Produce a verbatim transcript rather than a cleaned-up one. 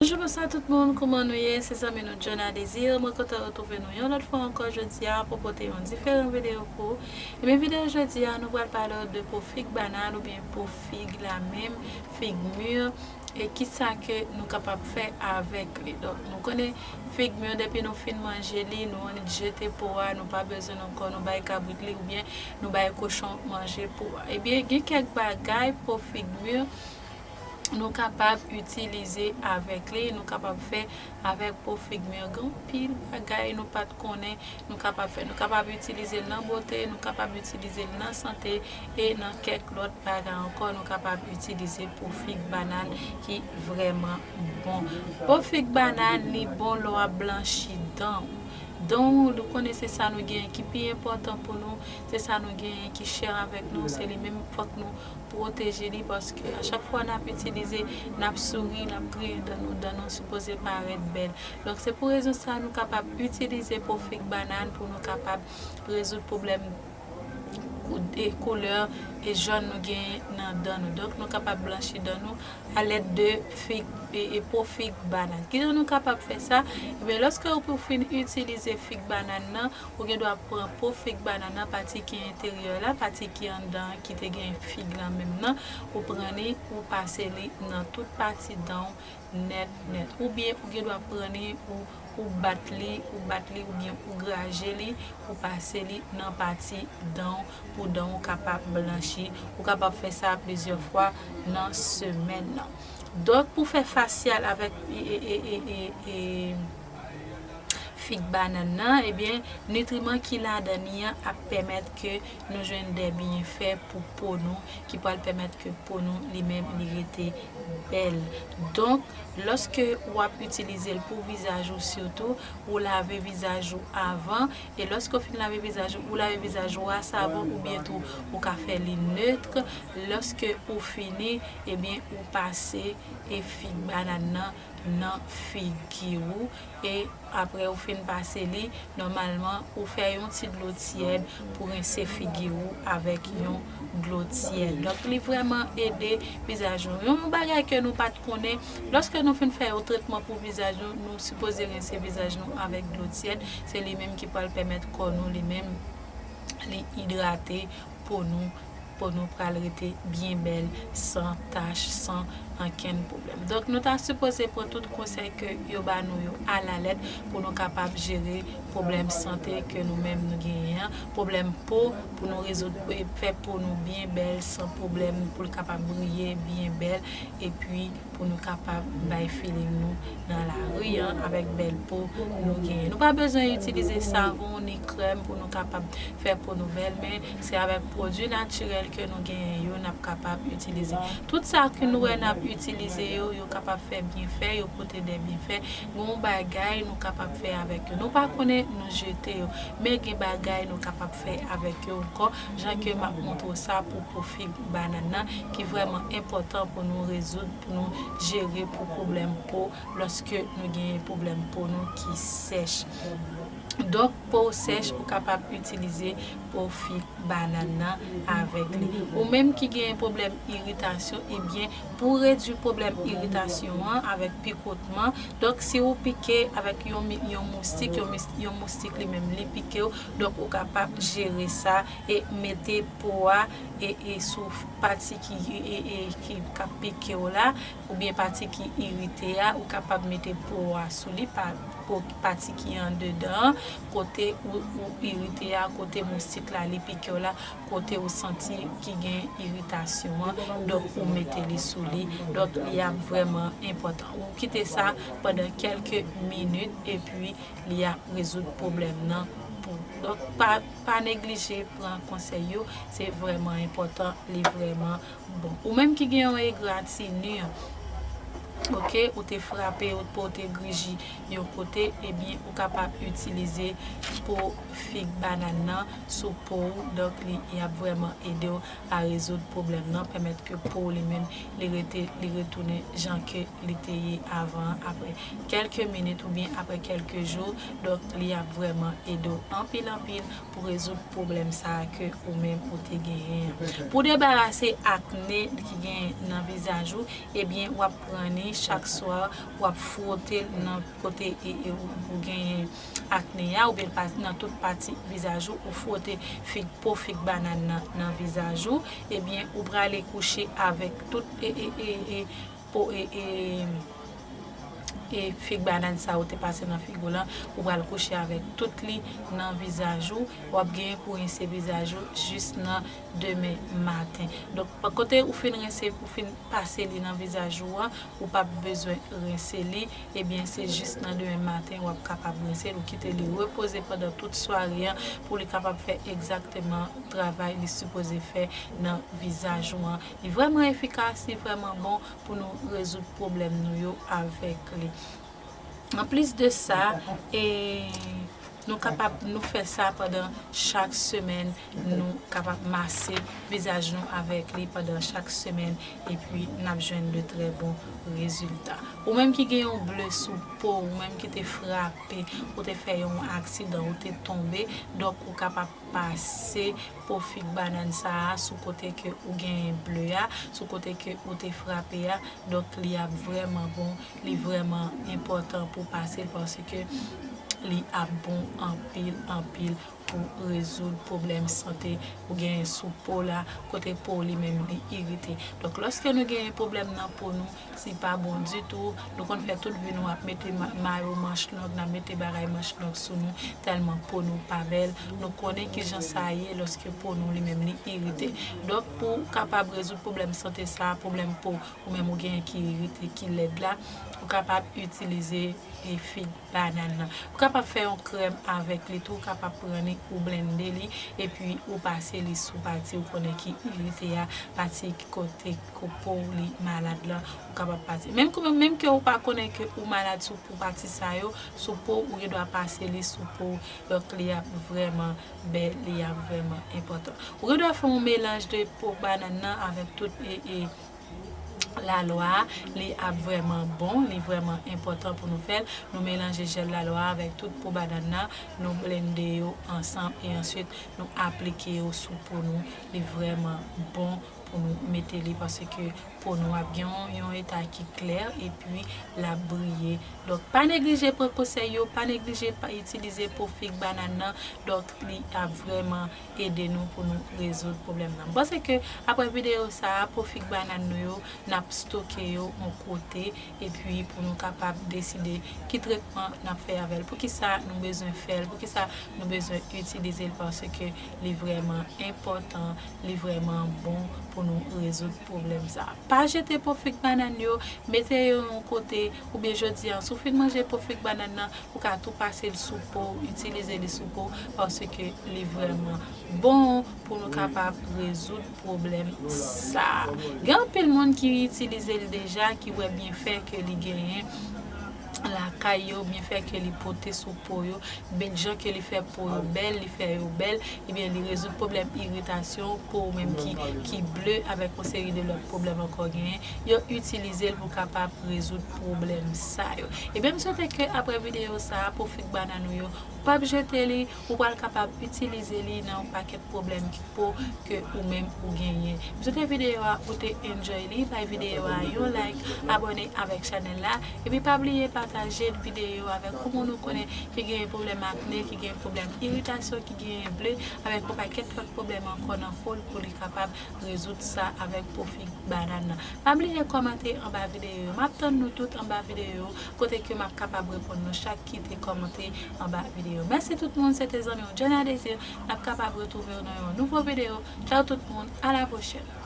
Bonjou, bonswa tout moun, kouman nou ye? Se zanmi nou Jona Désir. Mwen kontan retwouve nou yon lòt fwa ankò jodi a pou pote yon diferan videyo pou ou. Ebyen, videyo jodi a, nou pral pale de po fig banan oubyen po fig la menm, fig mir, e kisa ke nou kapab fè avèk li. Donk, nou konnen fig mir, depi nou fin manje li, nou annik jete po a, nou pa bezwen l ankò, nou bay kabrit li oubyen nou bay kochon manje po a. Ebyen, gen kèk bagay po fig mir nou kapab itilize avèk li, nou kapab fè avèk po fig mir. Gen anpil bagay nou pa t konnen nou kapab fè. Nou kapab itilize l nan bote, nou kapab itilize l nan sante, e nan kèk lòt bagay ankò, nou kapab itilize po fig banan ki vrèman bon. Po fig banan, li bon lè w ap blanchi dan w. Dan w, nou konnen se sa nou genyen ki pi enpòtan pou nou, se sa nou genyen ki chè avèk nou, se li menm fòk nou pwoteje li, paske a chak fwa n ap itilize, n ap souri, n ap griyen dan nou, dan nou sipoze parèt bèl. Donk, se pou rezon sa nou kapab itilize po fig banan pou nou kapab rezoud pwoblèm kou-, e koulè e jòn nou genyen nan dan nou. Donk, nou kapab blanchi dan nou alèd de fig, e, e po fig banan. Kijan nou kapab fè sa? Ebyen, lòske ou fin itilize fig banan nan, ou gen dwa pran po fig banan nan, pati ki enteryè la, pati ki anndan an, ki te gen fig lan menm nan, ou pran li, ou pase li nan tout pati dan w nèt, nèt. Oubyen ou gen dwa pran li, ou, ou bat li, ou bat li, oubyen ou graje li, ou pase li nan pati dan w pou dan w kapab blanchi. Ou kapab fè sa plizyè fwa nan semèn nan. Donk, pou fè fasyal avèk, e, e, e, e, e, e, fig banan nan, ebyen, nitriman ki ladan li an ap pèmèt ke nou jwenn de byenfè pou po nou, ki pral pèmèt ke po nou, li menm, li rete bèl. Donk, lòske w ap itilize l pou vizaj ou sitou, ou lave vizaj ou avan, e lòske w fin lave vizaj ou, ou lave vizaj ou a savon oubyen tou ou ka fè li nèt. Lòske ou fini, ebyen, ou pase e fig banan nan nan figi w, e apre ou fin pase li, nòmalman, ou fè yon ti dlo tyèd pou rense figi w avèk yon dlo tyèd. Donk, li vrèman ede vizaj nou. Yon bagay ke nou pa t konnen, lòske nou fin fè yon tretman pou vizaj nou, nou sipoze rense vizaj nou avèk dlo tyèd. Se li menm ki pral pèmèt kò nou, li menm, li idrate po nou, po nou pral rete byen bèl, san tach, san ankenn pwoblèm. Donk, nou ta sipoze pran tout konsèy ke yo ba nou yo alalèt pou nou kapab jere pwoblèm sante ke nou menm nou genyen an, pwoblèm po, pou nou rezoud, e fè po nou byen bèl, san pwoblèm, pou l kapab briye byen bèl, epi pou nou kapab bay feeling nou nan lari an avèk bèl po nou genyen. Nou pa bezwen itilize savon ni krèm pou nou kapab fè po nou bèl, men se avèk pwodui natirèl ke nou genyen yo n ap kapab itilize. Tout sa ke nou wè n ap itilize yo, yo kapab fè byenfè, yo pote de byenfè. Gen yon bagay nou kapab fè avèk yo. Nou pa konnen, nou jete yo. Men gen bagay nou kapab fè avèk yo ankò, jan ke m ap montre w sa pou po fig banan nan, ki vrèman enpòtan pou nou rezoud, pou nou jere pou pwoblèm po, lòske nou genyen pwoblèm po nou ki sèch. Donk, po w sèch, ou kapab itilize po fig banan nan avèk li. Ou menm ki genyen pwoblèm iritasyon, ebyen, pou redui pwoblèm iritasyon an avèk pikotman, donk, si ou pike avèk yon mi-, yon moustik, yon mis-, yon moustik li menm, li pike w, donk, ou kapab jere sa e mete po a e, e sou pati ki, e, e, e ki, k ap pike w la, oubyen pati ki irite a, ou kapab mete po a sou li, pa, po, pati ki andedan an, kote ou, ou irite a, kote moustik la, li pike w la, kote ou santi ki gen iritasyon an, donk ou mete li sou li. Donk, li ap vrèman enpòtan. Ou kite sa pandan kèlke minit, epi li ap rezoud pwoblèm nan pou ou. Donk, pa, pa neglije pran konsèy yo, se vrèman enpòtan, li vrèman bon. Ou menm ki gen yon egratini, oke, ou te frape, ou po te griji yon kote, ebyen, ou kapab itilize po fig banan nan sou po ou, donk li, li ap vrèman ede w a rezoud pwoblèm nan, pèmèt ke po w li menm, li rete, li retounen jan ke li te ye avan an, apre kèlke minit oubyen apre kèlke jou. Donk, li ap vrèman ede w anpil, anpil pou rezoud pwoblèm sa a ke ou menm ou te genyen an. Pou debarase akne ki genyen nan vizaj ou, ebyen, w ap pran ni Chak swa, w ap fwote l nan kote e, e, ou, ou genyen akne a, oubyen pa, nan tout pati vizaj ou, ou fwote fig, po fig banàn nan, nan vizaj ou, ebyen, ou prale kouche avèk tout e, e, e, e, po, e, e, e fig banàn sa ou te pase nan figi w lan, ou pral kouche avèk tout li nan vizaj ou, w ap genyen pou rense vizaj ou jis nan demen maten. Donk, kote ou fin rense, ou fin pase li nan vizaj ou an, ou p ap bezwen rense li, ebyen, se jis nan demen maten w ap kapab rense l, ou kite li repoze pandan tout sware an pou li kapab fè egzakteman travay li sipoze fè nan vizaj ou an. Li vrèman efikas, li vrèman bon pou nou rezoud pwoblèm nou yo avèk li. Anplis de sa, e, nou kapab, nou fè sa pandan chak semèn, nou kapab mase vizaj nou avèk li pandan chak semèn, epi n ap jwenn de trè bon rezilta. Ou menm ki gen yon ble sou po, ou menm ki te frape, ou te fè yon aksidan, ou te tonbe, donk ou kapab pase po fig banàn sa a sou kote ke ou genyen ble a, sou kote ke ou te frape a. Donk, li ap vrèman bon, li vrèman enpòtan pou pase l paske li ap bon anpil, anpil pou rezoud pwoblèm sante ou genyen sou po la, kote po li menm li irite. Donk, lòske nou genyen pwoblèm nan po nou, li pa bon ditou, nou konn fè tout vi nou ap mete ma-, mayo manch long, n ap mete bagay manch long sou nou, tèlman po nou pa bèl. Nou konnen kijan sa ye lòske po nou li menm li irite. Donk, pou w kapab rezoud pwoblèm sante sa a, pwoblèm po ou menm ou genyen ki irite, ki lèd la, ou kapab itilize e fig banàn nan. Ou kapab fè yon krèm avèk li tou, ou kapab pran li, ou blende li, epi ou pase li sou pati ou konnen ki irite a, pati ki kote ko po w li malad la, ou kapab pase. Menm ke, menm ke ou pa konnen ke ou malad sou pou pati sa yo, sou po, ou gen dwa pase li sou po, donk li ap vrèman bèl, li ap vrèman enpòtan. Ou gen dwa fè yon melanj de po banàn nan avèk tout e, e, lalwa a, li ap vrèman bon, li vrèman enpòtan pou nou fè l. Nou melanje jèl lalwa a avèk tout po banàn nan, nou blende yo ansanm e answit nou aplike yo sou po nou. Li vrèman bon pou nou mete li paske po nou ap gen yon, yon eta ki klè epi l ap briye. Donk, pa neglije pran konsèy yo, pa neglije pa itilize po fig banàn nan. Donk, li ap vrèman ede nou pou nou rezoud pwoblèm nan. M panse ke apre videyo sa a, po fig banàn nou yo, n ap stoke yo yon kote, epi pou nou kapab deside ki tretman n ap fè avè l, poukisa nou bezwen fè l, poukisa nou bezwen itilize l, paske li vrèman enpòtan, li vrèman bon pou nou rezoud pwoblèm sa a. Pa jete po fig banàn yo, mete yo yon kote, oubyen jodi a, si w fin manje po fig banàn nan, ou ka tou pase l sou po w, itilize li sou po w, paske li vrèman bon pou nou kapab rezoud pwoblèm sa a. Gen anpil moun ki itilize l deja, ki wè byenfè ke li genyen lakay yo, byenfè ke li pote sou po yo, bèl jan ke li fè po yo bèl, li fè yo bèl, ebyen, li rezoud pwoblèm iritasyon, po w menm ki, ki ble, avèk yon seri de lòt pwoblèm ankò genyen. Yo itilize l pou kapab rezoud pwoblèm sa yo. Ebyen, m swete ke apre videyo sa a, po fig banàn ou yo, ou p ap jete li, ou pral kapab itilize li nan yon pakèt pwoblèm ki po ke ou menm ou genyen. M swete videyo a ou te enjoy li, bay videyo a yon like, abòne avèk chanèl la, epi pa bliye pataje videyo avèk yon moun ou konnen ki genyen pwoblèm akne, ki genyen pwoblèm iritasyon, ki genyen ble, avèk yon pakèt lòt pwoblèm ankò nan po l pou li kapab rezoud sa avèk po fig banàn nan. Pa bliye kòmante anba videyo yo. M ap tann nou tout anba videyo yo, kote ke m ap kapab reponn nou chak ki te kòmante anba videyo. Mèsi tout moun, se te zanmi w Jana Désir. N ap kapab retwouve w nan yon nouvo videyo. Tchaw tout moun, a la pwochèn.